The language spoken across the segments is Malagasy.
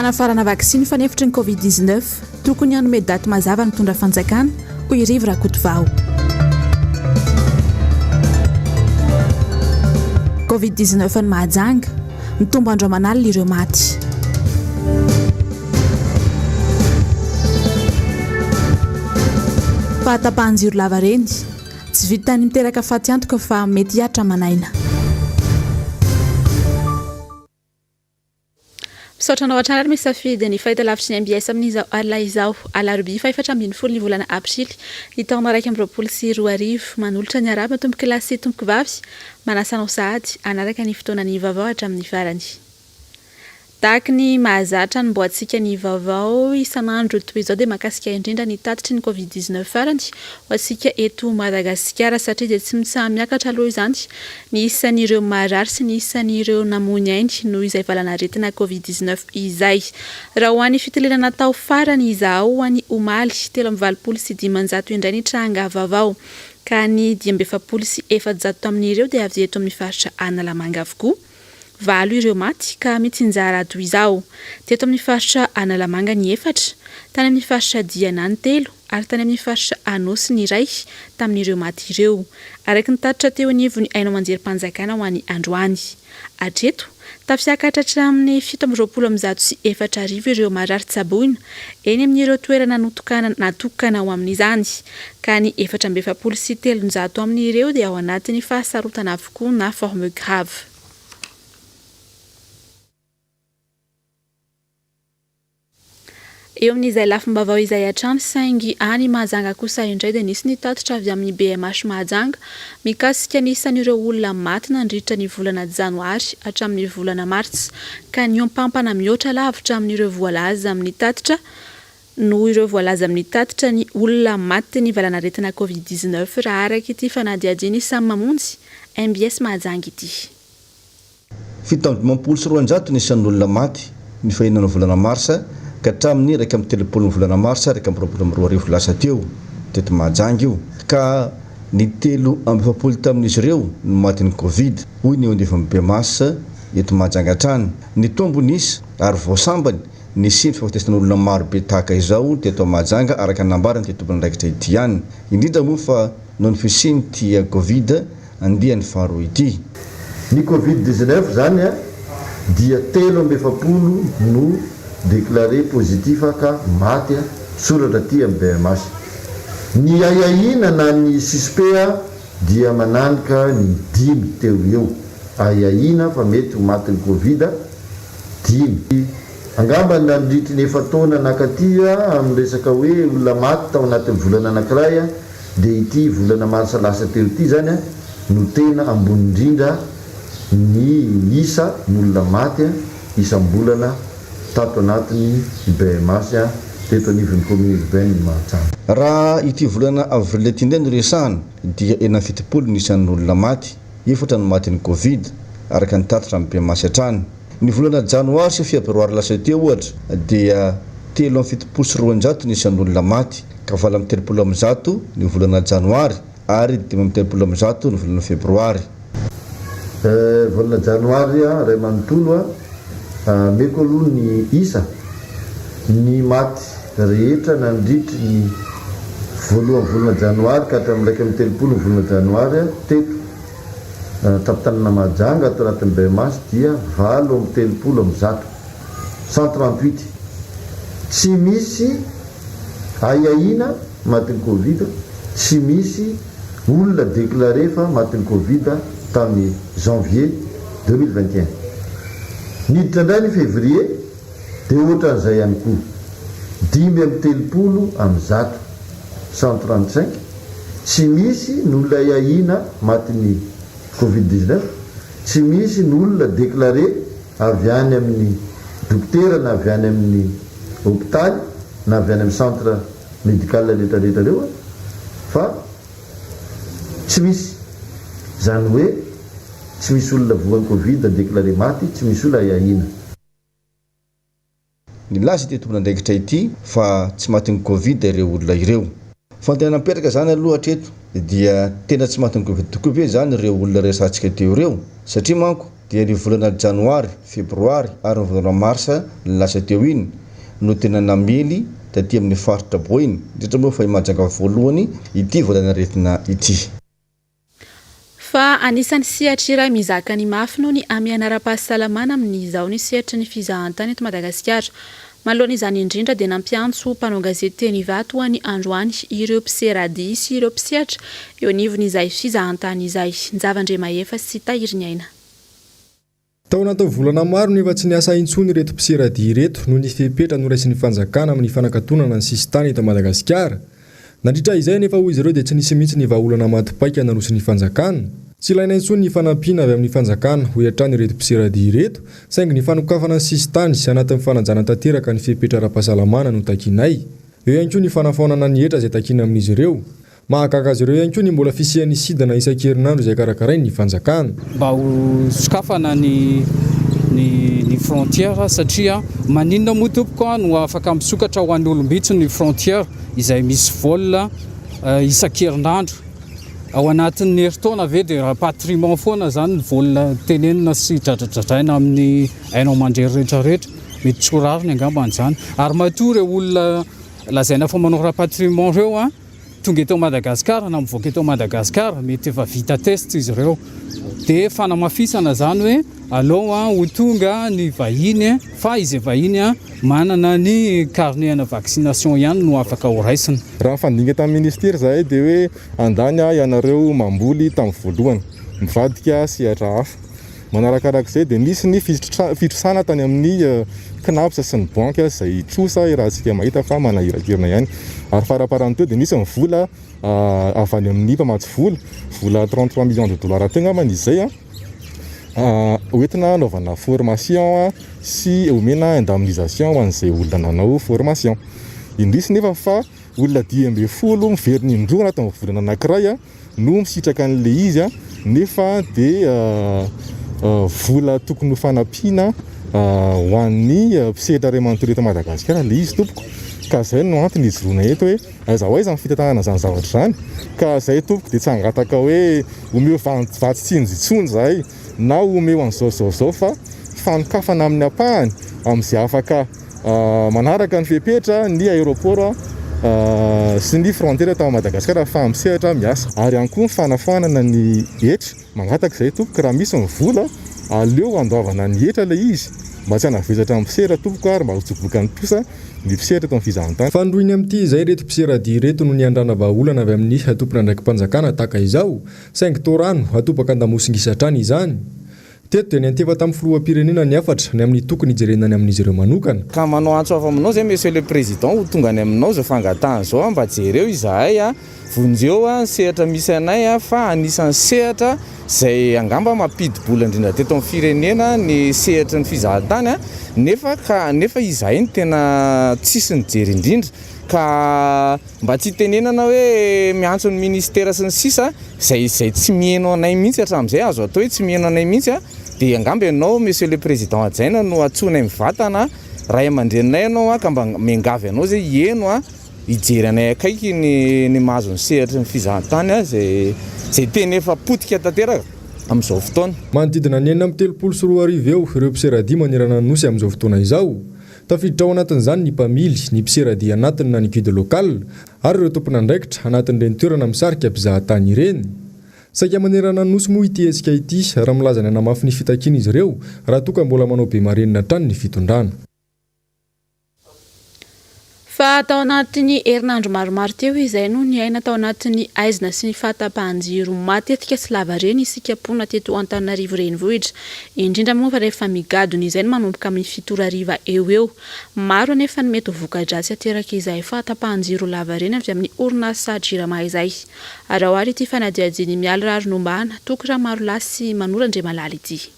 Fanafarana vaksiny fanefitry ny Covid 19, tokony hanome daty mazava ny mpitondra fanjakana, hoy i Rivo Rakotovao. Covid 19 any Mahajanga, mitombo andro aman'alina ireo maty. Fahatapahan-jiro lavareny, tsy vitan'ny miteraka fatiantoka fa mety hihatra aman'aina. Misaotra anao hatrany ary misafidy ny fahitalavitry ny mbs amin'izao alina izao, alarobia fahefatra ambin'ny folo ny volana aprily, ny taona 2021. Manolotra ny arahaba tompokolahy sy tompokovavy, manasa anao sahady hanaraka ny fotoanan'ny vaovao hatramin'ny farany. Tahaka ny mahazatra ny mboantsika ny vaovao isan'andro toy izao dia mahakasika indrindra ny tatitry ny Covid 19 farany ho antsika eto Madagasikara satria dia tsy mitsaha-miakatra aloha izany ny isan'ireo marary sy ny isan'ireo namoy ny ainy noho izay valan'aretina Covid 19 izay. Raha ho an'ny fitiliana natao farany izao ho an'ny omaly, 583 indray ny tranga vaovao ka ny 445 tamin'ireo dia avy eto amin'ny faritra Analamanga avokoa. Valo ireo maty ka mitsinjara toy izao, teto amin'ny faritra Analamanga ny efatra, tany amin'ny faritra Diana ny telo ary tany amin'ny faritra Anôsy ny iray tamin'ireo maty ireo, araka ny tatitra teo anivon'ny haino aman-jerim-panjakana ho an'ny androany. Hatreto, tafiakatra hatramin'ny 147 ireo marary tsaboina eny amin'ireo toerana notokanana natokana ho amin'izany, ka ny 344 amin'ireo dia ao anatin'ny fahasarotana avokoa na forme grave. Eo amin'izay lafim-baovao izay hatrany saingy any Mahajanga kosa indray dia nisy ny tatitra avy amin'ny BMH Mahajanga mikasika ny isan'ireo olona maty nandritra ny volana janoary hatramin'ny volana martsa ka niompampana mihoatra lavitra amin'ireo voalaza amin'ny tatitra Noho ireo voalaza amin'ny tatitra ny olona matin'ny valanaretina Covid 19 raha araka ity fanadihadian'i Sam Mamonjy, mbs Mahajanga ity. 257 ny isan'ny olona maty ny fahenina volana marsa ka hatramin'ny 31 ny volana marsa 2021 lasa teo, teto Mahajanga io, ka ny 43 tamin'izy ireo no matin'ny Covid, hoy ny eo anivon'ny Bmas eto Mahajanga hatrany. Nitombo ny isa ary vao sambany Nisian'ny fahafatesana olona maro be tahaka izao teto Mahajanga araka ny nambaran'ity tompon'andraikitra ity ihany, indrindra moa fa noho ny fisian'ity Covid andiany faharoa ity. Ny Covid 19 izany dia 43 no déclaré positif ka maty soratra aty amin'ny BMH. Ny ahiahiana na ny suspect dia mananika ny dimy teo eo. Ahiahiana fa mety ho matin'ny Covid dimy. Angamba nandritry ny efa-taona nankaty amin'ny resaka hoe olona maty tao anatin'ny volana anankiray dia ity volana marsa lasa teo ity izany no tena ambony indrindra ny isa n'olona maty isam-bolana tato anatin'ny IBMH teto anivon'ny commune urbaine Mahajanga. Raha ity volana avril ity indray no resahana dia 76 ny isan'ny olona maty, efatra no matin'ny Covid, araka ny tatitra amin'ny BMH hatrany. Ny volana janoary sy febroary lasa teo, ohatra, dia 273 ny isan'olona maty, ka 138 ny volana janoary ary 135 ny volana febroary. Volana janoary iray manontolo, ameko aloha ny isa ny maty rehetra nandritry ny voalohan'ny volana janoary ka hatramin'ny 31 ny volana janoary teto Tampon-tanàna Mahajanga ato anatin'ny BMH dia 138, 138. Tsy misy ahiahiana matin'ny Covid, tsy misy olona déclaré fa matin'ny Covid tamin'ny janvier 2021. Niditra indray ny février dia ohatran'izay ihany koa, 135, 135, tsy misy ny olona ahiahiana matin'ny Covid 19, tsy misy ny olona déclaré avy any amin'ny dokotera na avy any amin'ny hopitaly na avy any amin'ny centre médical rehetra rehetra ireo fa tsy misy, izany hoe tsy misy olona voan'ny Covid déclaré maty, tsy misy olona ahiahiana. Nilaza ity tompon'andraikitra ity fa tsy matin'ny Covid ireo olona ireo. Fanontaniana mipetraka izany aloha hatreto dia tena tsy matin'ny Covid tokoa ve izany ireo olona resahantsika teo ireo? Satria manko. dia ny volana janoary, febroary ary ny volana marsa lasa teo iny no tena namely taty amin'ny faritra Boeny, indrindra moa fa i Mahajanga voalohany ity valanaretina ity. Fa anisan'ny sehatra iray mizaka ny mafy noho ny hamehana ara-pahasalamana amin'izao ny sehatry ny fizahantany eto Madagasikara. Manoloana izany indrindra dia nampiantso mpanao gazety teny Ivato ho an'ny androany ireo mpiseradia sy ireo mpisehatra eo anivon'izay fizahantany izay. Njava Andriamahefa sy Tahiriniaina. Tao anatin'ny volana maro no efa tsy niasa intsony ireto mpiseradia ireto noho ny fepetra noraisin'ny fanjakana amin'ny fanakatonana ny sisintany eto Madagasikara. Nandritra izay anefa hoy izy ireo dia tsy nisy mihitsy ny vahaolana maty paika narosin'ny fanjakana. Tsy ilaina intsony ny fanampiana avy amin'ny fanjakana, hoy hatrany ireto mpiseradia ireto, saingy ny fanokafana ny sisintany sy anatin'ny fanajana tanteraka ny fepetra ara-pahasalamana no takianay. Eo ihany koa ny fanafaonana ny hetra izay takiana amin'izy ireo. Mahagaga azy ireo ihany koa ny mbola fisian'ny sidina isan-kerinandro izay karakarain'ny fanjakana. Mba ho sokafana ny ny ny frontière satria maninona moa tompoko a no afaka misokatra ho an'ny olom-bitsy ny frontière izay misy vol isan-kerinandro ao anatin'ny herintaona ve dia rapatriement foana zany ny vol tenenina sy dradradradraina amin'ny haino aman-jery rehetra rehetra mety tsy ho rariny angambany izany ary matoa ireo olona lazaina fa manao rapatriement ireo a tonga eto Madagascar na mivoaka eto Madagascar mety efa vita test izy ireo dia fanamafisana zany hoe aleo ho tonga ny vahiny fa izay vahiny manana ny carnet ana vaccination ihany no afaka ho raisina. Raha nifandinika tamin'ny ministera izahay dia hoe andany ianareo mamboly tamin'ny voalohany, mivadika sehatra hafa. Manarakarak'izay dia nisy ny fitrosana tany amin'ny Cnaps sy ny banky izay trosa iarahantsika mahita fa manahirankirina ihany. Ary faraparany teo dia nisy ny vola avy any amin'ny mpamatsy vola, vola 33 millions de dollars teo angambany izay hoentina hanaovana formation sy omena indemnisation ho an'izay olona nanao formation. Indrisy nefa fa olona 15 miverina indroa anatin'ny volana anankiray no misitraka an'ilay izy nefa dia vola tokony ho fanampiana ho an'ny mpisehatra iray manontolo eto Madagasikara ilay izy tompoko ka izay no antony hijoroana eto hoe aiza ho aiza ny fitantanana izany zavatra izany ka izay tompoko dia tsy hangataka hoe omeo vatsy tsinjo intsony izahay na omeo an'izao izao izao fa fanokafana amin'ny ampahany amin'izay afaka Manaraka ny fepetra ny aéroport sy ny frontière eto Madagasikara ahafahan'ny mpisehatra miasa. Ary ihany koa ny fanafoanana ny hetra, mangataka izay tompoko raha misy ny vola aleo andoavana ny hetra ilay izy mba tsy hanavesatra ny mpisera tompoko ary mba ho tsobokan'ny trosa ny mpisehatra eto amin'ny fizahantany. Fanindroiny amin'ity izay ireto mpiseradia ireto no niandrana vahaolana avy amin'ny tompon'andraiki-panjakana tahaka izao, saingy toa rano atobaka an-damosin-gisa hatrany izany. Teto dia niantefa tamin'ny filoham-pirenena ny hafatra ny amin'ny tokony hijerena ny amin'izy ireo manokana. Ka manao antso avo aminao zay Monsieur le Président ho tonga any aminao zao fangatahana zao a, mba jereo izahay a, vonjeo a ny sehatra misy anay a, fa anisan'ny sehatra zay angamba mampidi-bola indrindra teto amin'ny firenena ny sehatry ny fizahantany a, nefa ka nefa izahay no tena tsisy nijery indrindra ka Mba tsy hitenenana hoe miantso ny ministera sy ny sisa izay izay tsy miheno anay mihitsy hatramin'izay, azo atao hoe tsy miheno anay mihitsy an, dia angamba ianao Monsieur le Président hajaina no antsoinay mivantana, ray aman-dreninay ianao an, ka mba miangavy anao izay hiheno an, hijery anay akaiky ny ny mahazo ny sehatry ny fizahantany an, izay izay tena efa potika tanteraka amin'izao fotoana. Manodidina ny 2036 eo ireo mpiseradia manerana ny Nosy amin'izao fotoana izao. Tafiditra ao anatin'izany ny mpamily, ny mpiseradia anatiny na ny guide local ary ireo tompon'andraikitra anatin'ireny toerana misarika mpizahatany ireny. Saika manerana ny Nosy moa ity hetsika ity raha milaza ny hanamafy ny fitakiana izy ireo raha toa ka mbola manao be marenina hatrany ny fitondrana. Fa tao anatin'ny herinandro maromaro teo izay no niaina tao anatin'ny haizina sy ny fahatapahan-jiro matetika sy lavareny isika mponina teto Antananarivo Renivohitra. Indrindra moa fa rehefa migadona izay no manomboka amin'ny fito ora hariva eo ho eo. Maro anefa ny mety ho voka-dratsy aterak'izay fahatapahan-jiro lavareny avy amin'ny orinasa Jirama izay. Araho àry ity fanadihadian'i Mialy Raharinombana, Toky Ramarolahy sy Manoro Andriamalala ity.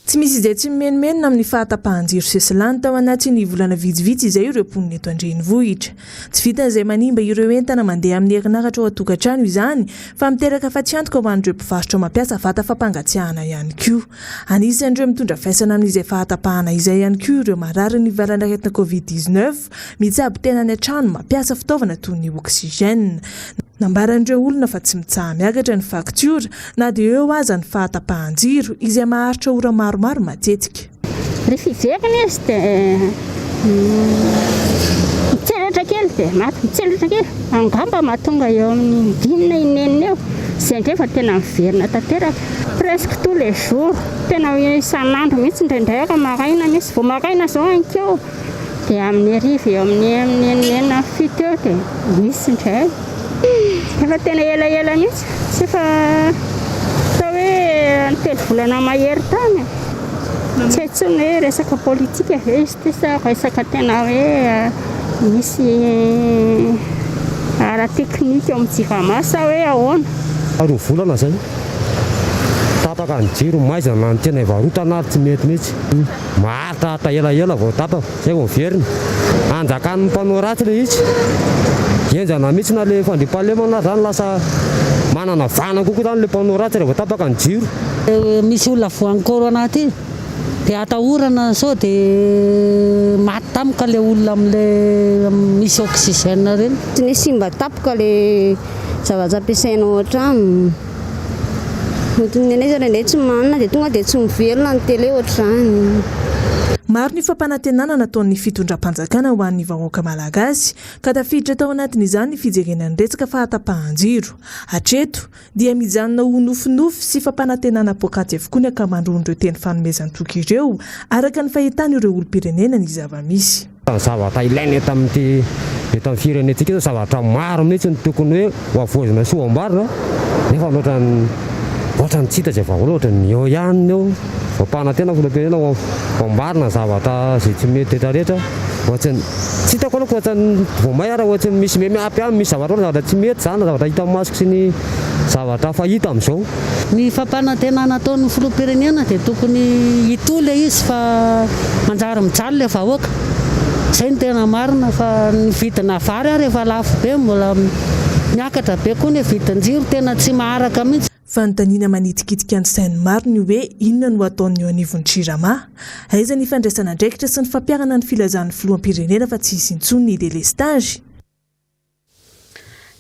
Tsy misy izay tsy mimenomenona amin'ny fahatapahan-jiro sesilany tao anatin'ny volana vitsivitsy izay ireo mponina eto an-drenivohitra. Tsy vitan'izay manimba ireo entana mandeha amin'ny herinaratra ao an-tokantrano izany fa miteraka fatiantoka ho an'ireo mpivarotra mampiasa vata fampangatsiahana ihany koa. Anisan'ireo mitondra faisana amin'izay fahatapahana izay ihany koa ireo mararin'ny valanaretina Covid 19 mitsabo tena any an-trano mampiasa fitaovana toy ny oxygène. Nambaran'ireo olona fa tsy mitsaha-miakatra ny faktiora na dia eo aza ny fahatapahan-jiro izay maharitra ora maromaro matetika. Rehefa hiverina izy dia mitselatra kely dia maty, mitselatra kely, angamba mahatonga eo amin'ny indimy na inenina eo, izay indray vao tena miverina tanteraka. Presque tous les jours, tena hoe isan'andro mihitsy, indraindray ary maraina mihitsy, vao maraina izao ankeo. Dia amin'ny hariva eo amin'ny amin'ny eninenina amin'ny fito eo dia misy indray. Efa tena elaela mihitsy, tsy efa atao hoe ny telo volana mahery tany. Tsy hay intsony hoe resaka politika ve izy ity sa resaka tena hoe misy ara-teknika ao amin'ny Jirama sa hoe ahoana. Roa volana izay, tapaka ny jiro, maizina ny tsena ivarotana ary tsy mety mihitsy. Maharitra elaela vao tapaka, zay vao miverina. Anjakan'ny mpanao ratsy le izy. Henjana mihitsy na le fandriampahalemana ary zany lasa manana vahana kokoa zany le mpanao ratsy rehefa tapaka ny jiro. Misy olona voan'ny corona ty dia atahorana sao dia maty tampoka le olona amle misy oxygène reny. Tsy nisy simba tampoka le zavatra ampiasaina ao an-trano. Mety ny anay zao indraindray tsy manana dia tonga dia tsy mivelona ny télé ohatr'izany. Maro ny fampanantenana nataon'ny fitondram-panjakana ho an'ny vahoaka malagasy ka tafiditra tao anatin'izany ny fijerena ny resaka fahatapahan-jiro. Hatreto dia mijanona ho nofinofy sy fampanantenana poakaty avokoa ny ankamaroan'ireo teny fanomezan-toky ireo araka ny fahitan'ireo olom-pirenena ny zava-misy. Ny zavatra ilaina eto amin'ity eto amin'ny firenentsika izao zavatra maro mihitsy no tokony hoe ho havaozina sy ho amboarina nefa ohatran'ny ohatran'ny tsy hita izay vahaolana ohatran'ny eo ihany ny eo mampanantena filoham-pirenena ho amboarina ny zavatra izay tsy mety rehetra rehetra ohatran'ny tsy hitako aloha fa ohatran'ny vao may ary ohatran'ny misy mihamihapy ihany misy zavatra zavatra tsy mety izany zavatra hita masoko sy ny zavatra fahita amin'izao. Ny fampanantenana ataon'ny filoham-pirenena dia tokony hitohy ilay izy fa manjary mijaly ilay vahoaka. Izay no tena marina fa ny vidina vary ary efa lafo be mbola miakatra be koa ny vidin-jiro tena tsy maharaka mihitsy. Fanontaniana manitikitika ny sain'ny maro ny hoe inona no hataon'ny eo anivon'ny Jirama? Aiza ny fandraisana andraikitra sy ny fampiharana ny filazan'ny filoham-pirenena fa tsy hisy intsony ny delestazy?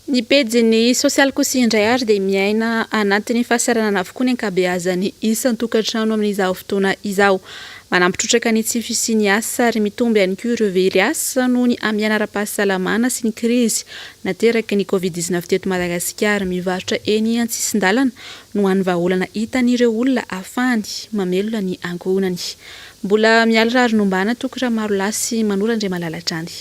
Ny pejin'ny sosialy kosa indray ary dia miaina anatin'ny fahasahiranana avokoa ny ankabeazan'ny isan-tokantrano amin'izao fotoana izao. Manampy trotraka ny tsy fisian'ny asa ary mitombo ihany koa ireo very asa noho ny hamehana ara-pahasalamana sy ny krizy nateraky ny Covid 19 teto Madagasikara. Mivarotra eny an-tsisin-dalana no hany vahaolana hitan'ireo olona ahafahany mamelona ny ankohonany. Mbola mialy rarinombana Toky Ramarolahy sy Manoro Andriamalala hatrany.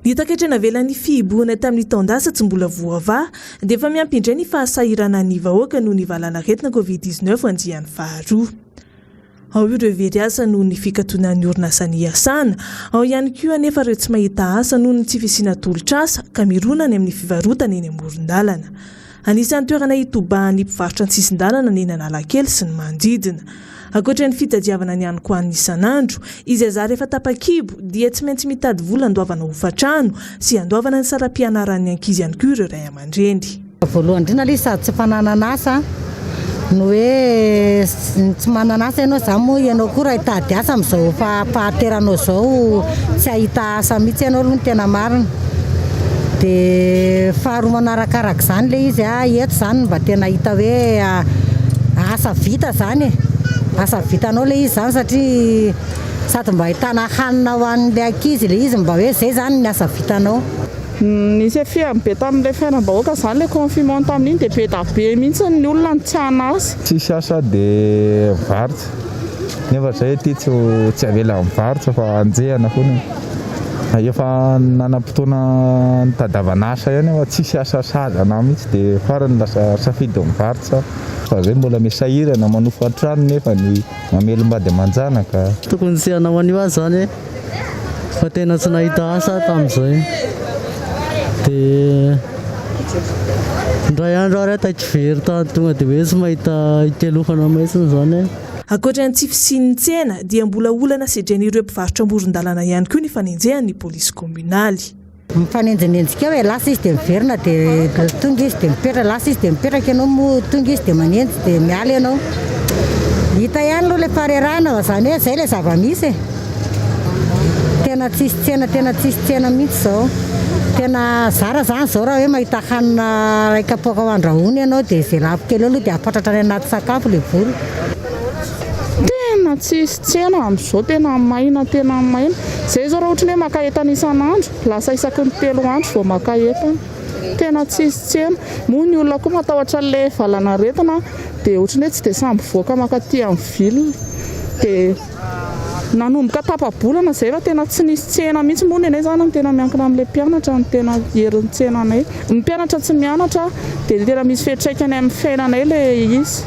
Ny takaitra navelan'ny fihibohana tamin'ny taon-dasa tsy mbola voavaha dia efa miampy indray ny fahasahiranan'ny vahoaka noho ny valanaretina Covid 19 andiany faharoa. Ao ireo very asa noho ny fikatonan'ny orinasa niasana, ao ihany koa anefa ireo tsy mahita asa noho ny tsy fisiana tolotr'asa ka mirona any amin'ny fivarotana eny amoron-dalana. Anisan'ny toerana hitobahan'ny mpivarotra an-tsisin-dalana ny eny Analakely sy ny manodidina. Ankoatra ny fitadiavana ny hanin-kohanina isan'andro, izay zary efa tapa-kibo, dia tsy maintsy mitady vola handoavana hofan-trano sy handoavana ny saram-pianaran'ny ankizy ihany koa ireo ray aman-dreny. Voalohany indrindra aloha sady tsy fananana asa no hoe tsy manana asa ianao izany moa ianao koa raha hitady asa amin'izao fahateranao izao tsy hahita asa mihitsy ianao aloha ny tena marina. Dia faharoa manarakaraka izany ilay izy a, eto izany mba tena hita hoe asa vita izany e, asa vitanao ilay izy izany satria sady mba ahitana hanina ho an'ilay ankizy ilay izy mba hoe izay izany ny asa vitanao. Nisy effet be tamin'ilay fiainam-bahoaka izany ilay confinement tamin'iny dia be da be mihitsy ny olona no tsy an'asa. Tsisy asa dia mivarotra, nefa zay aty tsy tsy avela mivarotra fa anjehana foana. Efa nanam-potoana nitadiavana asa ihany aho fa tsisy asa sahaza anah mihitsy dia farany lasa safidy mivarotra fa zay mbola misahirana manofa trano nefa ny mamelom-bady aman-janaka. Tokony tsy hanao an'io aho zany e, fa tena tsy nahita asa aho tamin'izay. Dia indray andro ary aho taiky very tany tonga dia hoe tsy mahita hikelofana mihitsy izany e. Ankoatra ny tsy fisian'ny tsena dia mbola olana sedrain'ireo mpivarotra amoron-dalana ihany koa ny fanenjehan'ny polisy kaominaly. Mifanenjinenjika eo e, lasa izy dia miverina dia tonga izy dia mipetraka, lasa izy dia mipetraka ianao moa tonga izy dia manenjy dia miala ianao. Hita ihany aloha ilay faharerahana fa izany hoe izay ilay zava-misy e. Tena tsisy tsena, tena tsisy tsena mihitsy izao. Tena zara zany zao raha hoe mahita hanina iray kapoaka ho andrahoina ianao dia izay lafo kely eo aloha dia afatratra any anaty sakafo ilay vola. Tena tsisy tsena amin'izao, tena maina tena maina. Izay izao raha ohatra ny hoe maka entana isan'andro, lasa isaky ny telo andro vao maka entana. Tena tsisy tsena. Moa ny olona koa matahotra an'ilay valan'aretina dia ohatran'ny hoe tsy dia sahy mivoaka mankaty amin'ny ville. Dia nanomboka tapa-bolana izay fa tena tsy nisy tsena mihitsy. Moa ny anay izany no tena miankina amin'ilay mpianatra no tena herin'ny tsenanay. Ny mpianatra tsy mianatra dia tena misy fiantraikany amin'ny fiainanay ilay izy.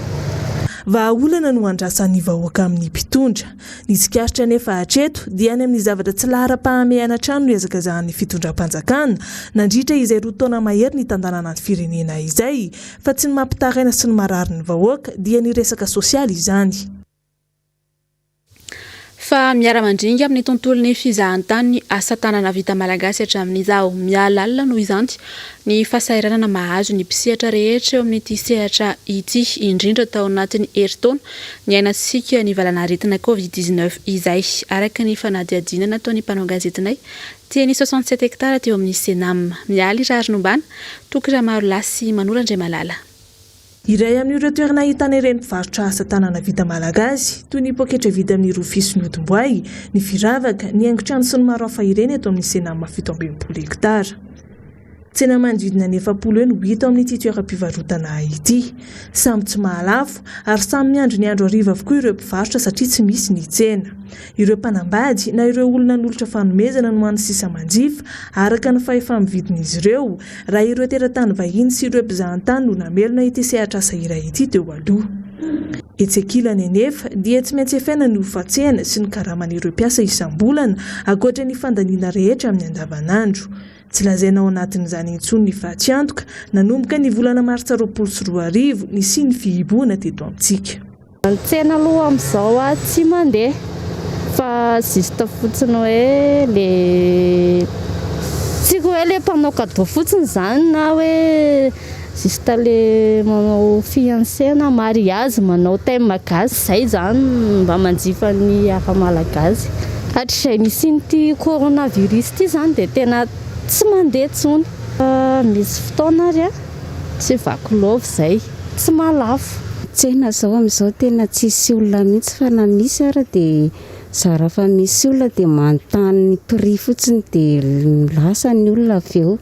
Vahaolana no andrasan'ny vahoaka amin'ny mpitondra. Ny tsikaritra anefa hatreto dia any amin'ny zavatra tsy laharam-pahamehana hatrany no ihazakazahan'ny fitondram-panjakana nandritra izay roa taona mahery nitantanana ny firenena izay fa tsy ny mampitaraina sy ny marary ny vahoaka dia ny resaka sosialy izany. Fa miara-mandringa amin'ny tontolon'ny fizahantany ny asa tanana vita malagasy hatramin'izao. Mihalalina noho izany ny fahasahiranana mahazo ny mpisehatra rehetra eo amin'ity sehatra ity, indrindra tao anatin'ny herintaona niainantsika ny valanaretina Covid 19 izay, araka ny fanadihadiana nataon'ny mpanao gazetinay teny 67 hectares teo amin'ny Cenam. Mialy Raharinombana, Toky Ramarolahy sy Manoro Andriamalala. Iray amin'ireo toerana ahitana ireny mpivarotra asa tanana vita malagasy, toy ny poketra vita amin'ny rofia sy ny hodim-boay, ny firavaka, ny haingon-trano sy ny maro hafa ireny eto amin'ny Cenam 67 hektara. Tsena manodidina ny 40 eo no hita ao amin'ity toeram-pivarotana ity. Samy tsy mahalafo ary samy miandry ny andro hariva avokoa ireo mpivarotra satria tsy misy ny tsena. Ireo mpanambady na ireo olona nanolotra fanomezana no hany sisa manjifa araka ny fahefa-mividin'izy ireo raha ireo teratany vahiny sy ireo mpizahantany no namelona ity sehatr'asa iray ity teo aloha. Etsy ankilany anefa dia tsy maintsy efaina ny hofan-tsena sy ny karaman'ireo mpiasa isam-bolana ankoatra ny fandaniana rehetra amin'ny andavanandro. Tsy lazaina ao anatin'izany intsony ny fatiantoka nanomboka ny volana martsa 2020 nisian'ny fihibohana teto amintsika. Ny tsena aloha amin'izao tsy mandeha fa juste fotsiny hoe le tsy hoe le mpanao cadeau fotsiny izany na hoe juste le manao fiancé na mariage manao thème gasy izay izany mba manjifa ny art malagasy. Hatrizay nisian'ity coronavirus ity izany dia tena tsy mandeha intsony. Misy fotoana ary tsy vaky lova izay. Tsy mahalafo. Tsena zao amin'izao tena tsisy olona mihitsy fa na misy ara dia zara fa misy olona dia manontany ny prix fotsiny dia lasa ny olona avy eo.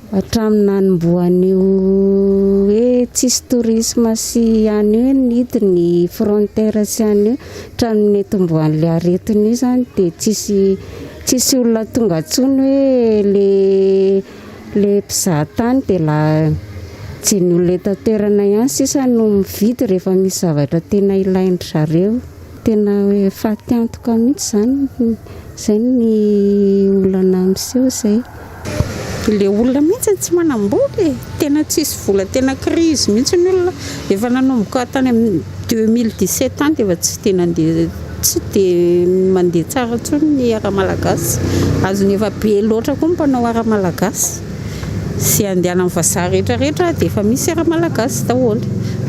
Hatramin'ny nanombohan'io hoe tsisy tourisme sy any io hoe nihidy ny frontière sy any io hatramin'ny nitomboan'ilay aretina io zany dia tsisy tsisy olona tonga intsony hoe le Le mpizaha tany dia la tsy ny olona eto an-toerana ihany sisa no mividy rehefa misy zavatra tena ilain-dry zareo. Tena hoe faty antoka mihitsy izany, izay ny olana miseho izay. Le olona mihitsy tsy manam-bola e! Tena tsisy vola, tena crise mihitsy ny olona. Efa nanomboka tany amin'ny 2017 tany dia efa tsy dia nandeha Tsy dia mandeha tsara intsony ny art malagasy. Azony efa be loatra koa ny mpanao art malagasy. Izay andehanan'ny vazaha rehetra rehetra dia efa misy art malagasy daholo.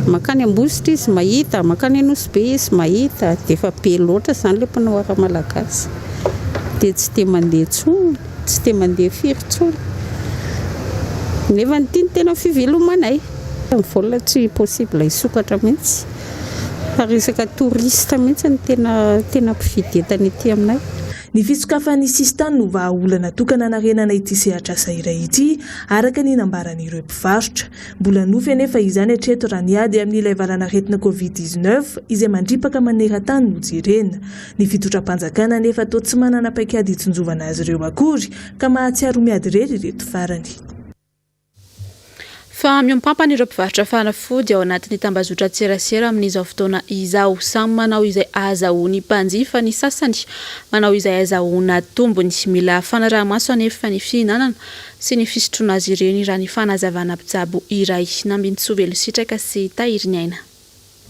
Mankany Ambositra izy mahita, mankany Nosy Be izy mahita, dia efa be loatra izany ilay mpanao art malagasy. Dia tsy dia mandeha intsony, tsy dia mandeha firy intsony. Nefa ity no tena fivelomanay. Ny vol tsy possible hisokatra mihitsy. Fa resaka touriste mihitsy no tena tena mpividy entana ety aminay. Ny fisokafan'ny sisintany no vahaolana tokana hanarenana ity sehatr'asa iray ity, araka ny nambaran'ireo mpivarotra. Mbola nofy anefa izany hatreto raha ny ady amin'ilay valanaretina Covid 19 izay mandripaka maneran-tany no jerena. Ny fitondram-panjakana anefa toa tsy manana paikady hitsinjovana azy ireo akory ka mahatsiaro miady irery ireto farany. Fa miompampana ireo mpivarotra fanafody ao anatin'ny tambazotran-tserasera amin'izao fotoana izao. Samy manao izay ahazahoany mpanjifa ny sasany, manao izay ahazahoana tombony. Mila fanaraha-maso anefa ny fihinanana sy ny fisotroana azy ireny raha ny fanazavana mpitsabo iray. Nambinintsoa Velositraka sy Tahiriniaina.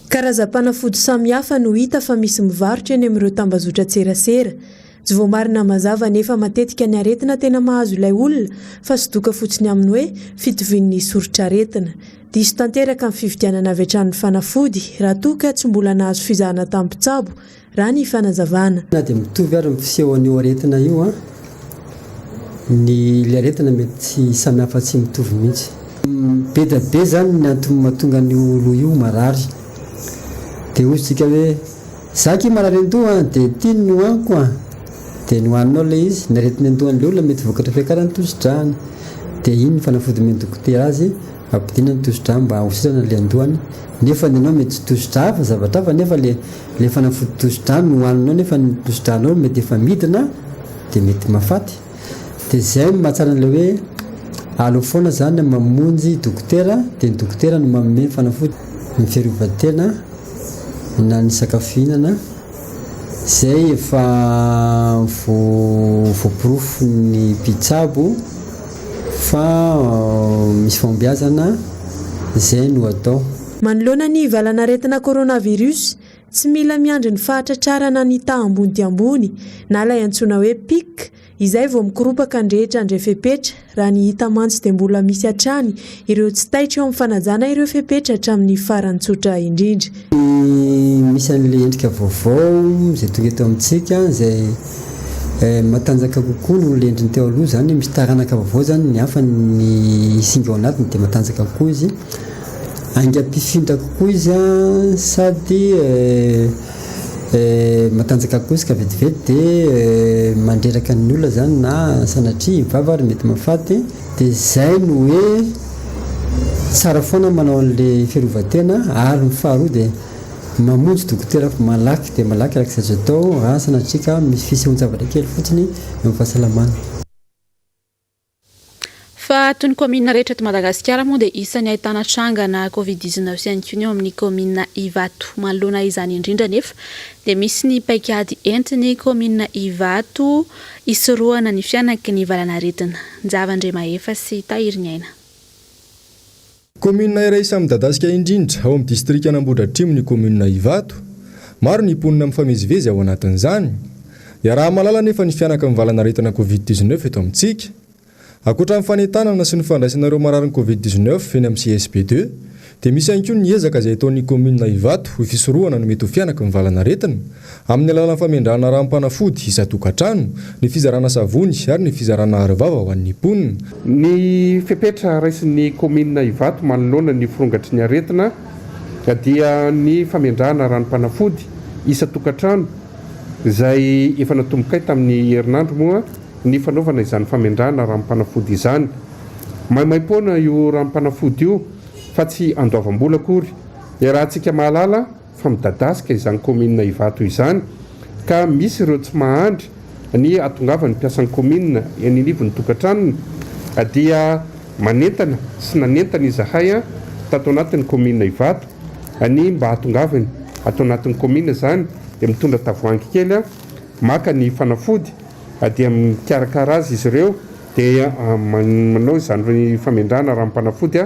Karazam-panafody samihafa no hita fa misy mivarotra eny amin'ireo tambazotran-tserasera. Tsy voamarina mazava anefa matetika ny aretina tena mahazo ilay olona fa sodoka fotsiny amin'ny hoe fitovian'ny soritr'aretina. Diso tanteraka ny fividianana avy hatrany ny fanafody raha toa ka tsy mbola nahazo fizahana tamin'ny mpitsabo, raha ny fanazavana. Na dia mitovy ary ny fisehon'io aretina io an, Ny ilay aretina mety tsy samy hafa tsy mitovy mihitsy. Be dia be zany ny antony mahatonga an'io loha io marary. Dia hozy tsika hoe za akia marary an-doha an, dia ity no nohaniko an. Dia nohaninao ilay izy, ny aretina an-dohan'ilay olona mety vokatra fiakaran'ny tosi-drà-ny. Dia iny ny fanafody omen'ny dokotera azy, ampidinana ny tosi-drà mba ho sitrana ilay an-dohany. Nefa ny anao mety tsy tosi-drà fa zavatra hafa nefa ilay ilay fanafody tosi-drà nohaninao nefa ny tosi-drànao mety efa midina dia mety mahafaty. Dia izay no mahatsara an'ilay hoe aleo foana izany mamonjy dokotera dia ny dokotera no manome ny fanafody, ny fiarovan-tena na ny sakafo fihinana izay efa voaporofon'ny mpitsabo fa misy fahombiazana izay no atao. Manoloana ny valanaretina coronavirus, tsy mila miandry ny fahatratrarana ny taha ambony dia ambony na ilay antsoina hoe pic izay vao mikoropaka ny rehetra handray fepetra, raha ny hita mantsy dia mbola misy hatrany ireo tsy taitra eo amin'ny fanajana ireo fepetra hatramin'ny farany tsotra indrindra. Misy an'ilay endrika vaovao izay tonga eto amintsika izay matanjaka kokoa noho ilay endriny teo aloha izany, misy taranaka vaovao izany ny hafa ny singa ao anatiny dia matanjaka kokoa izy, haingam-pifindra kokoa izy sady Matanjaka koa izy ka vetivety dia mandreraka ny olona izany na sanatria vava ary mety mahafaty. Dia izay no hoe tsara foana manao an'ilay fiarovan-tena ary ny faharoa dia mamonjy dokotera malaky dia malaky araka izay azo atao raha sanatria ka misy fisehoan-javatra kely fotsiny eo amin'ny fahasalamana. Fa toy ny kaominina rehetra eto Madagasikara moa dia isan'ny ahitana trangana Covid 19 ihany koa ny ao amin'ny kaominina Ivato. Manoloana izany indrindra anefa dia misy ny paikady entin'ny kaominina Ivato hisorohana ny fihanaky ny valanaretina. Njava Andriamahefa sy Tahiriniaina. Kaominina iray isan'ny midadasika indrindra ao amin'ny distrikan'Ambohidratrimo ny kaominina Ivato. Maro ny mponina mifamezivezy ao anatin'izany. Iaraha-mahalala anefa ny fihanaky ny valanaretina Covid 19 eto amintsika. Ankoatra ny fanentanana sy ny fandraisana ireo mararin'ny Covid 19 eny amin'ny CSB ii dia misy ihany koa ny ezaka izay ataon'ny kaominina Ivato ho fisorohana ny mety ho fihanaky ny valanaretina. Amin'ny alalan'ny famendrahana ranom-panafody isan-tokantrano, ny fizarana savony ary ny fizarana arovava ho an'ny mponina. Ny fepetra raisin'ny kaominina Ivato manoloana ny firongatry ny aretina dia ny famendrahana ranom-panafody isan-tokantrano izay efa natombokay tamin'ny herinandro moa ny fanaovana izany famendrahana ranom-panafody izany. Maimaimpoana io ranom-panafody io fa tsy andoavam-bola akory. Iarahantsika mahalala fa midadasika izany kaominina Ivato izany ka misy ireo tsy mahandry ny hatongavan'ny mpiasan'ny kaominina eny anivon'ny tokantranony dia manentana sy nanentana izahay tato anatin'ny kaominina Ivato ny mba hahatongavany ato anatin'ny kaominina izany dia mitondra tavoahangy kely maka ny fanafody dia mikarakara azy izy ireo dia manao izany famendrahana ranom-panafody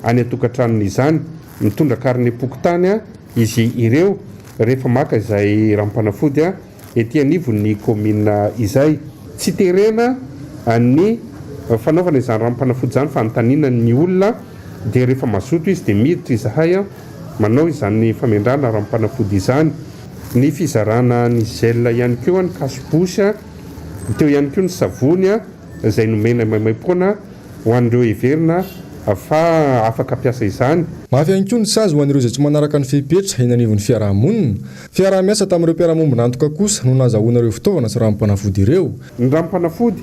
any an-tokantranony izany. Mitondra karinem-pokontany izy ireo rehefa maka izay ranom-panafody ety anivon'ny kaominina izay. Tsy terena ny fanaovana izany ranom-panafody izany fa anontaniana ny olona dia rehefa mazoto izy dia miditra izahay manao izany famendrahana ranom-panafody izany. Ny fizarana ny gel ihany koa, ny cache-bouche, teo ihany koa ny savony izay nomena maimaimpoana. ho an'ireo heverina fa afaka hampiasa izany. Mafy ihany koa ny sazy ho an'ireo izay tsy manaraka ny fepetra eny anivon'ny fiaraha-monina. Fiaraha-miasa tamin'ireo mpiara-mombon'antoka kosa no nahazahoana ireo fitaovana sy ranom-panafody ireo. Ny ranom-panafody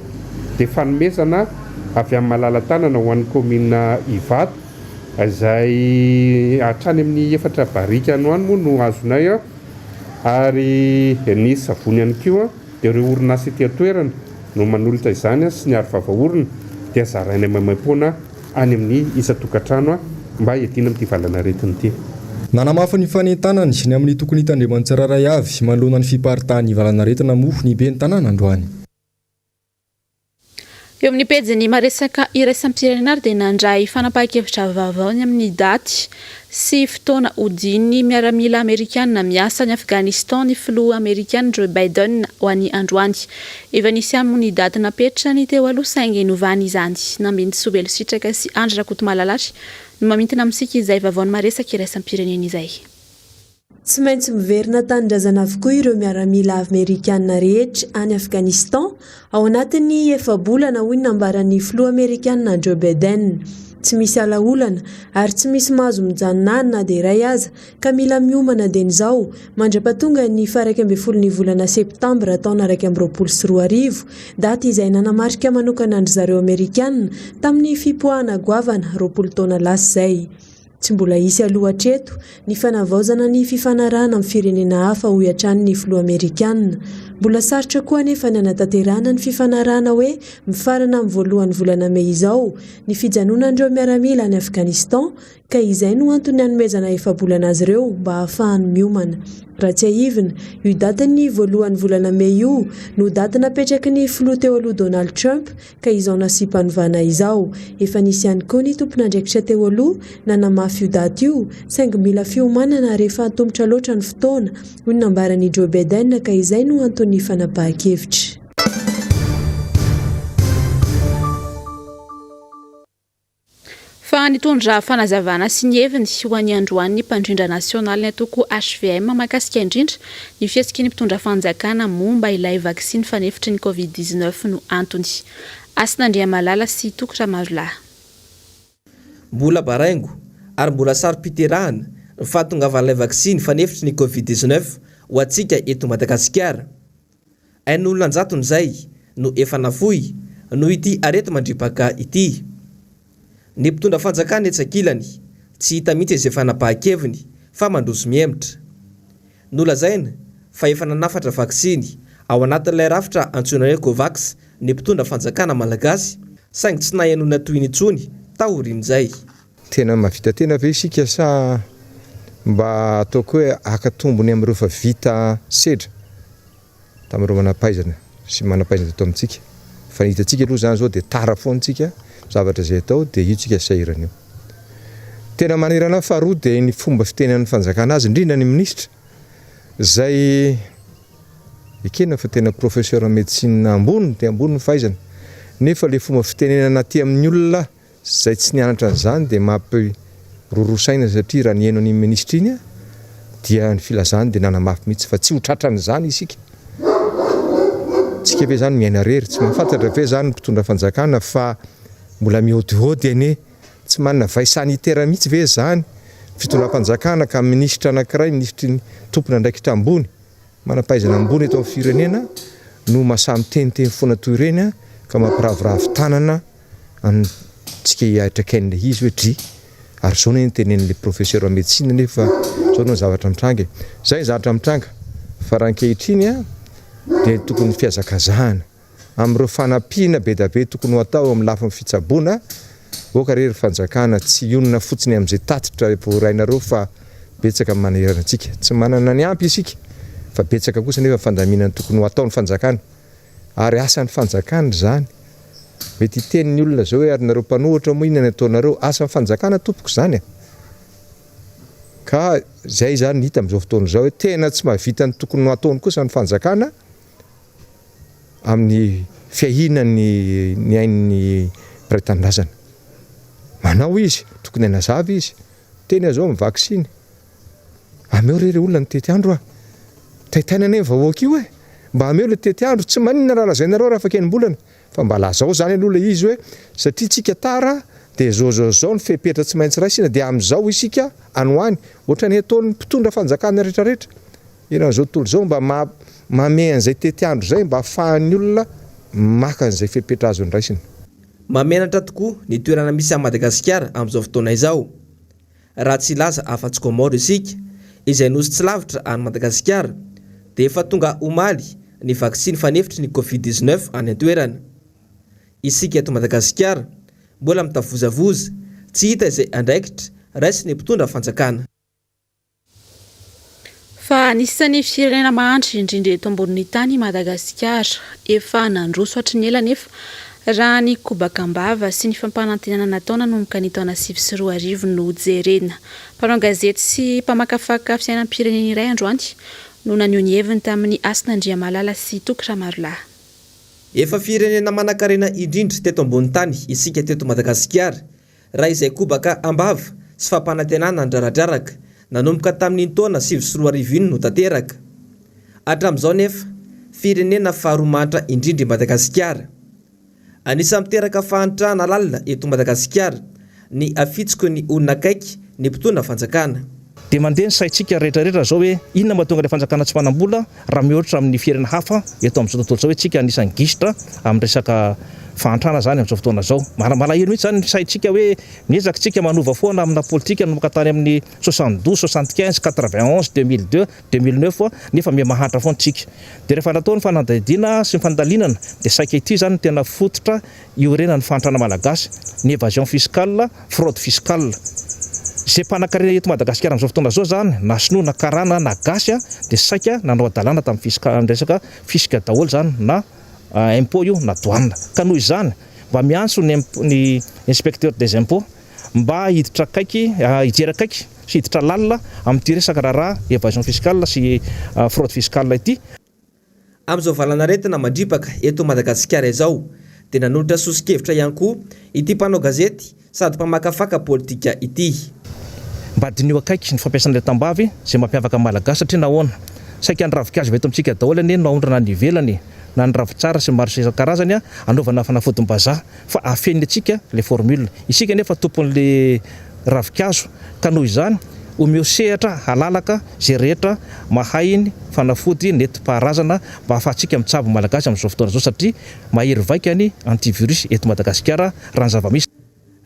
dia fanomezana avy amin'ny malala-tanana ho an'ny kaominina Ivato izay hatrany amin'ny efatra barika any ho any moa no azonay ary ny savony ihany koa. Dia ireo orinasa ety an-toerana no manolotra izany sy ny arovava orona dia zaraina maimaimpoana any amin'ny isan-tokantrano mba hiadiana amin'ity valan'aretina ity. Nanamafy ny fanentanany ny amin'ny tokony hitandreman'ny tsirairay avy manoloana ny fiparitahan'ny valan'aretina moa ny ben'ny tanàna androany. Eo amin'ny pejin'ny maresaka iraisam-pirenena ary dia nandray fanapahan-kevitra vaovao ny amin'ny daty sy fotoana hodian'ny miaramila amerikana miasa any Afghanistan ny filoha amerikana Joe Biden ho an'ny androany. Efa nisy ihany moa ny daty napetrany teo aloha saingy novany izany. Nambinintsoa Velositraka sy Andry Rakotomalala ary no mamintina amintsika izay vaovaon'ny maresaka iraisam-pirenena izay. Tsy maintsy miverina an-tanindrazana avokoa ireo miaramila amerikana rehetra any Afghanistan ao anatin'ny efa-bolana, hoy ny nambaran'ny filoha amerikana Joe Biden. Tsy misy ala-olana ary tsy misy mahazo mijanona any na dia iray aza ka mila miomana dieny izao mandra-pahatonga ny faha 11 ny volana septambra taona 2021, daty izay nanamarika manokana an-dry zareo amerikana tamin'ny fipoahana goavana 20 taona lasa izay. Tsy mbola hisy aloha hatreto ny fanavaozana ny fifanarahana amin'ny firenena hafa, hoy hatrany ny filoha amerikana. Mbola sarotra koa anefa ny hanatanterahana ny fifanarahana hoe mifarana amin'ny voalohan'ny volana mey izao ny fijanonan'ireo miaramila any Afghanistan ka izay no antony hanomezana efa-bolana azy ireo mba hahafahany miomana. Raha tsiahivina, io datin'ny voalohan'ny volana mey io no daty napetraky ny filoha teo aloha Donald Trump ka izao nasiam-panovana izao. Efa nisy ihany koa ny tompon'andraikitra teo aloha nanamafy io daty io, saingy mila fiomanana rehefa antomotra loatra ny fotoana, hoy ny nambaran'i Joe Biden ka izay no anton'ny fanapahan-kevitra. Fa nitondra fanazavana sy ny heviny ho an'ny androany ny mpandrindra nasionalin'ny antoko hvm mahakasika indrindra ny fihetsiky ny mpitondra fanjakana momba ilay vaksiny fanefitry ny Covid 19 no antony. Hasina Andriamalala sy Toky Ramarolahy. Mbola baraingo ary mbola saro-piterahana ny fahatongavan'ilay vaksiny fanefitry ny Covid 19 ho antsika eto Madagasikara. Ain'olona an-jatony izay no efa nafoy noho ity areti-mandripaka ity. Ny mpitondra fanjakana etsy ankilany, tsy hita mihitsy izay fanapahan-keviny fa mandroso mihemotra. Nolazaina fa efa nanafatra vaksiny ao anatin'ilay rafitra antsoina hoe Covax ny mpitondra fanjakana malagasy, saingy tsy nahenoana tohiny intsony taorian'izay. Tena mahavita tena ve isika sa mba ataoko hoe haka tombony amin'ireo efa vita sedra tamin'ireo manam-pahaizana sy manam-pahaizana teto amintsika? Fa ny hitantsika aloha izany izao dia tara foana isika, zavatra izay atao dia io tsika sahirana io. Tena manahirana ahy faharoa dia ny fomba fitenenan'ny fanjakana azy, indrindra ny minisitra izay ekena fa tena professeur en médecine ambony dia ambony ny fahaizana nefa ilay fomba fitenenana aty amin'ny olona Izay tsy nianatra an'izany dia mampiroroa saina satria raha nihaino an'iny minisitra iny aho dia ny filazany dia nanamafy mihitsy fa tsy ho tratran'izany isika. Tsika ve izany miaina irery? Tsy mahafantatra ve izany ny mpitondra fanjakana fa mbola mihaodihaody anie? Tsy manana veille sanitaire mihitsy ve izany ny fitondram-panjakana ka minisitra anankiray, minisitry ny tompon'andraikitra ambony, Manam-pahaizana ambony eto amin'ny firenena no mahasahy miteniteny foana toy ireny ka mampiraviravy tanana antsika hiatrakain'ilay izy hoe dry ary izao anie ny tenenin'ilay professeur en médecine nefa izao no zavatra mitranga e. Izay ny zavatra mitranga fa raha ankehitriny dia tokony fihazakazahana. Amin'ireo fanampiana be dia be tokony ho atao amin'ny lafiny fitsaboana, aoka re ry fanjakana tsy hionona fotsiny amin'izay tatitra voarainareo fa betsaka ny manahirana antsika. Tsy manana ny ampy isika fa betsaka kosa anefa ny fandaminana tokony ho ataon'ny fanjakana. Ary asan'ny fanjakana izany. Mety hiteny ny olona izao hoe ary nareo mpanohitra moa inona ny ataonareo? Asan'ny fanjakana tompoko izany e! Ka izay izany ny hita amin'izao fotoana izao hoe tena tsy mahavita ny tokony ho ataony kosa ny fanjakana. amin'ny fiahiana ny ny ain'ny mpiray tanindrazana. Manao izy, tokony hanazava izy. Teny aza ao amin'ny vaksiny. Ameo re re olona ny tetiandro a! Taitaina anie ny vahoaka io e! Mba ameo ilay tetiandro, tsy maninona raha lazainareo raha afaka enim-bolana, fa mba lazao izany aloha ilay izy hoe satria tsika tara dia izao izao izao ny fepetra tsy maintsy raisina dia amin'izao isika any ho any, ohatran'ny ataon'ny mpitondra fanjakana rehetrarehetra. Eran'izao tontolo izao mba mamehy an'izay tetiandro izay mba afahan'ny olona maka an'izay fepetra azony raisina. Mahamenatra tokoa ny toerana misy an'i Madagasikara amin'izao fotoana izao. Raha tsy hilaza afa-tsy Comores isika, izay nosy tsy lavitra an'i Madagasikara, dia efa tonga omaly ny vaksiny fanefitry ny Covid 19 any an-toerana. Isika eto Madagasikara, mbola mitavozavoza, tsy hita izay andraikitra raisin'ny mpitondra fanjakana. Fa anisan'ny firenena mahantra indrindra eto ambonin'ny tany i Madagasikara. Efa nandroso hatry ny ela anefa raha ny kobaka am-bava sy ny fampanantenana natao nanomboka ny taona 2009 no jerena. Mpanao gazety sy mpamakafaka fiainam-pirenena iray androany no naneho ny heviny tamin'i Hasina Andriamalala sy Toky Ramarolahy. Efa firenena manankarena indrindra teto ambony tany isika teto Madagasikara Raha izay kobaka am-bava sy fampanantenana andraradraraka nanomboka tamin'iny taona 2009 iny no tanteraka. Hatramin'izao nefa, firenena faharoa mahantra indrindra i Madagasikara. Anisan'ny miteraka fahantrana lalina eto Madagasikara ny afitsiky ny olona akaiky ny mpitondra fanjakana. Dia mandeha ny saintsika rehetra rehetra zao hoe inona mahatonga ilay fanjakana tsy manam-bola raha mihoatra amin'ny firenena hafa eto amin'izao tontolo izao hoe tsika anisan'ny gisitra amin'ny resaka fahantrana zany amin'izao fotoana izao. Malahelo mihitsy zany ny saintsika hoe miezaka tsika manova foana amina politika nanomboka tany amin'ny 72, 75, 91, 2002, 2009 nefa miha mahantra foana tsika. Dia rehefa natao ny fanadihadiana sy ny fandalinana dia saika ity izany no tena fototra iorenan'ny fahantrana malagasy, ny évasion fiscale, fraude fiscale. Izay mpanankarena eto Madagasikara amin'izao fotoana izao izany na sinoa na karana na gasy dia saika nanao hadalana tamin'ny fisca resaka fisc daholo izany na impôt io na douane. Ka noho izany mba miantso ny ny inspecteur des impôts mba hiditra akaiky, hijery akaiky sy hiditra lalina amin'ity resaka raharaha évasion fiscale sy fraude fiscale ity. Amin'izao valan'aretina mandripaka eto Madagasikara izao dia nanolotra soso-kevitra ihany koa ity mpanao gazety sady mpamakafaka politika ity. Mba diniho akaiky ny fampiasana ilay tambavy izay mampiavaka ny Malagasy satria nahoana? Saika ny ravinkazo avy eto amintsika daholo anie no aondrana any ivelany e! Na ny ravintsara sy ny maro isan-karazany anaovana fanafodim-bazaha. Fa afeniny antsika ilay formule. Isika anefa tompon'ilay ravinkazo ka noho izany omeo sehatra halalaka izay rehetra mahay ny fanafody nentim-paharazana mba hahafahantsika mitsabo Malagasy amin'izao fotoana izao satria mahery vaika ny antivirus eto Madagasikara raha ny zava-misy.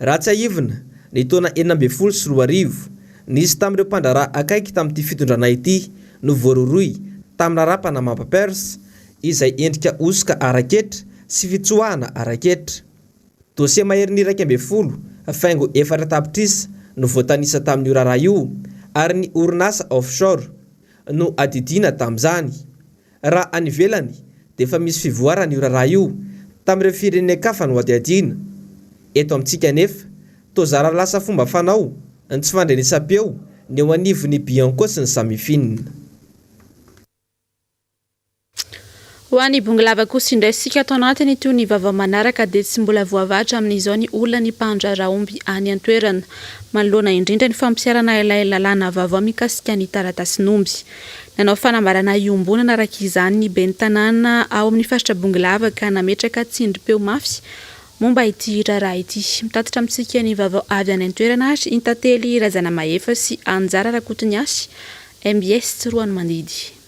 Raha tsiahivina, ny taona 2016, nisy tamin'ireo mpandraharaha akaiky tamin'ity fitondrana ity no voarohirohy tamin'ny raharaha Panama Papers, izay endrika hosoka ara-ketra sy fitsoahana ara-ketra. Dosie maherin'ny 11 faingo efatra tapitrisa no voatanisa tamin'io raharaha io ary ny orinasa offshore no adidiana tamin'izany. Raha any ivelany dia efa misy fivoarana io raharaha io tamin'ireo firenen-kafa nohadihadiana. Eto amintsika anefa, toa zara lasa fomba fanao ny tsy fandrenesam-peo ny eo anivon'ny Bianco sy ny Samifin. Ho an'i Bongolava kosa indray isika ato anatiny toy ny vaovao manaraka dia tsy mbola voavahatra amin'izao ny olan'ny mpandraharaha omby any an-toerana manoloana indrindra ny fampiharana ilay lalàna vaovao mikasika ny taratasin'omby. Nanao fanambarana iombonana araka izany ny ben'ny tanàna ao amin'ny faritra Bongolava ka nametraka tsindrim-peo mafy momba ity raharaha ity. Mitatitra amintsika ny vaovao avy any an-toerana ary i Tantely Razanamahefa sy Anjara Rakotoniasy, mbs Tsiroanomandidy.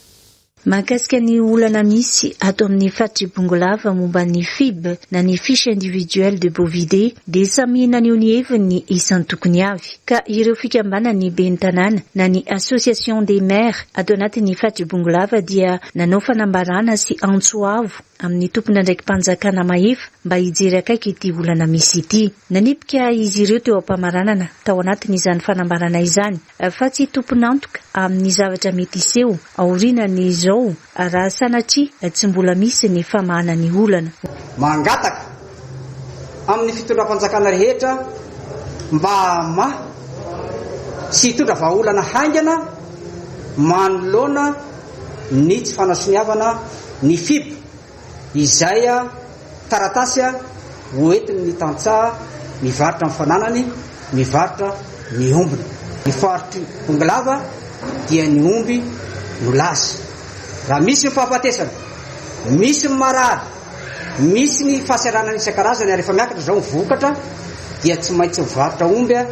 Mahakasika ny olana misy ato amin'ny faritr'i Bongolava momba ny FIB na ny Fiche Individuelle de Bovidae dia samy naneho ny heviny ny isan-tokony avy. Ka ireo fikambanan'ny ben'ny tanàna na ny Association des Maires ato anatin'ny faritr'i Bongolava dia nanao fanambarana sy antso avo amin'ny tompon'andraiki-panjakana mahefa mba hijery akaiky ity olana misy ity. Nanipika izy ireo teo am-pamaranana tao anatin'izany fanambarana izany fa tsy tompon'antoka amin'ny zavatra mety hiseho aorianan'izao raha sanatria tsy mbola misy ny famahana ny olana. Mangataka amin'ny fitondram-panjakana rehetra mba hamaha sy hitondra vahaolana haingana manoloana ny tsy fanasoniavana ny FIB. Izay taratasy hoentin'ny tantsaha mivarotra ny fananany, mivarotra ny ombiny. Ny faritr'i Bongolava dia ny omby no lasa. Raha misy ny fahafatesana, misy ny marary, misy ny fahasahiranana isan-karazany ary efa miakatra izao ny vokatra dia tsy maintsy mivarotra omby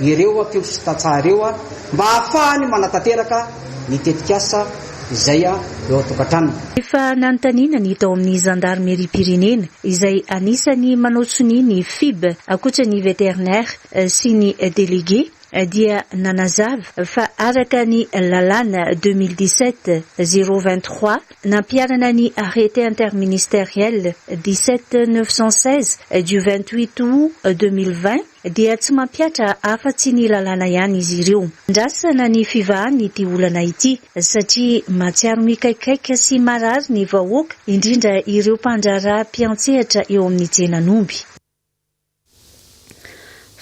ireo mpiompy sy tantsaha ireo mba hahafahany manatanteraka ny tetikasa izay eo an-tokantranony. Efa nanontaniana ny tao amin'ny zandarimeriam-pirenena izay anisan'ny manao sonia ny FIB ankoatra ny veterinaire sy ny délégué dia nanazava fa araka ny lalàna 2017 023 nampiharana ny arrêté interministériel 17 916 du 28 août 2020 dia tsy mampihatra afa-tsy ny lalàna ihany izy ireo. Andrasana ny fivahan'ity olana ity satria mahatsiaro mikaikaika sy marary ny vahoaka, indrindra ireo mpandraharaha mpiantsehatra eo amin'ny tsenan'omby.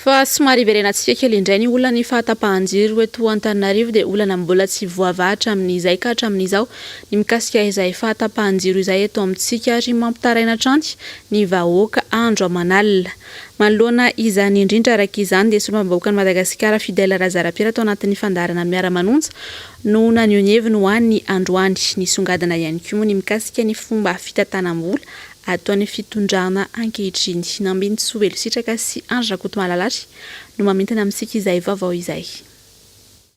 Fa somary hiverenantsika kely indray ny olan'ny fahatapahan-jiro eto Antananarivo dia olana mbola tsy voavaha hatramin'izay ka hatramin'izao ny mikasika izay fahatapahan-jiro izay eto amintsika ary mampitaraina hatrany ny vahoaka andro aman'alina. Manoloana izany indrindra araka izany dia solombavambahoakan'i Madagasikara Fidèle Razarapiera tao anatin'ny fandaharana Miara-manonja no naneho ny heviny ho an'ny androany. Nisongadina ihany koa moa ny mikasika ny fomba fitantanam-bola ataon'ny fitondrana ankehitriny. Nambinintsoa Velositraka sy Andry Rakotomalalary no mamintina amintsika izay vaovao izay.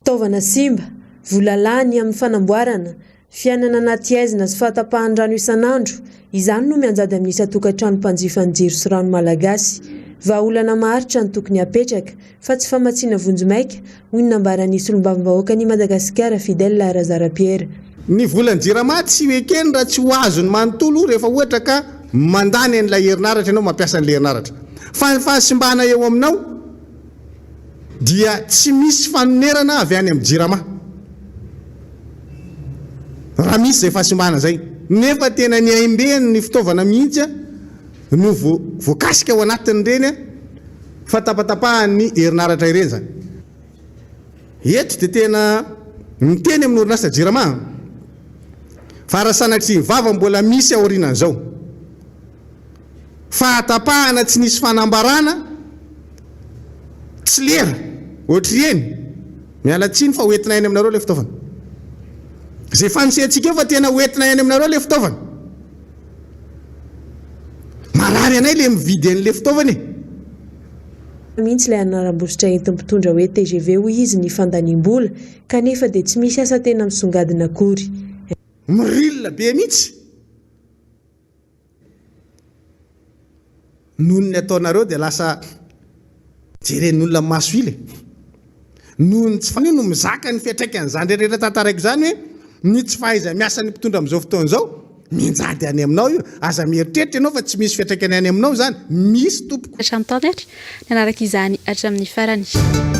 Fitaovana simba, vola lany amin'ny fanamboarana, fiainana anaty haizina sy fahatapahan'ny rano isan'andro, izany no mianjady amin'ny isan-tokantrano mpanjifa ny jiro sy rano malagasy. Vahaolana maharitra no tokony hapetraka, fa tsy famatsiana vonjimaika, hoy ny nambaran'ny solombavambahoakan'i Madagasikara Fidèle Razarapiera. Ny volan'ny jirama tsy ho ekeny raha tsy ho azony manontolo rehefa ohatra ka mandany an'ilay herinaratra ianao mampiasa an'ilay herinaratra. Fa ny fahasimbana eo aminao dia tsy misy fanonerana avy any amin'ny jirama raha misy izay fahasimbana izay. Nefa tena ny aim-ben'ny fitaovana mihitsy no voakasika ao anatin'ireny fahatapatapahan'ny herinaratra ireny izany. Eto dia tena miteny amin'ny orinasa Jirama fa raha sanatria ny vava mbola misy aorianan'izao fahatapahana tsy nisy fanambarana tsy lera ohatr'ireny, miala tsiny fa hoentina any aminareo ilay fitaovana. Izay fanisehantsika eo fa tena hoentina any aminareo ilay fitaovana. Marary anay le mividy an'le fitaovana e! Mihitsy ilay anaram-bositra entin'ny mpitondra hoe tgv hoy izy ny fandaniam-bola kanefa dia tsy misy asa tena misongadina akory. Miril be mihitsy noho ny ataonareo dia lasa jeren'ny olona maso ila e! Noho ny tsy Io no mizaka ny fiantraikan'izany rehetra tantaraiko izany hoe ny tsy fahaiza-miasan'ny mpitondra amin'izao fotoana izao, mianjady any aminao io, aza mieritreritra ianao fa tsy misy fiantraikany any aminao izany, misy tompoko. Hatramin'ny taona ary nanaraka izany hatramin'ny farany.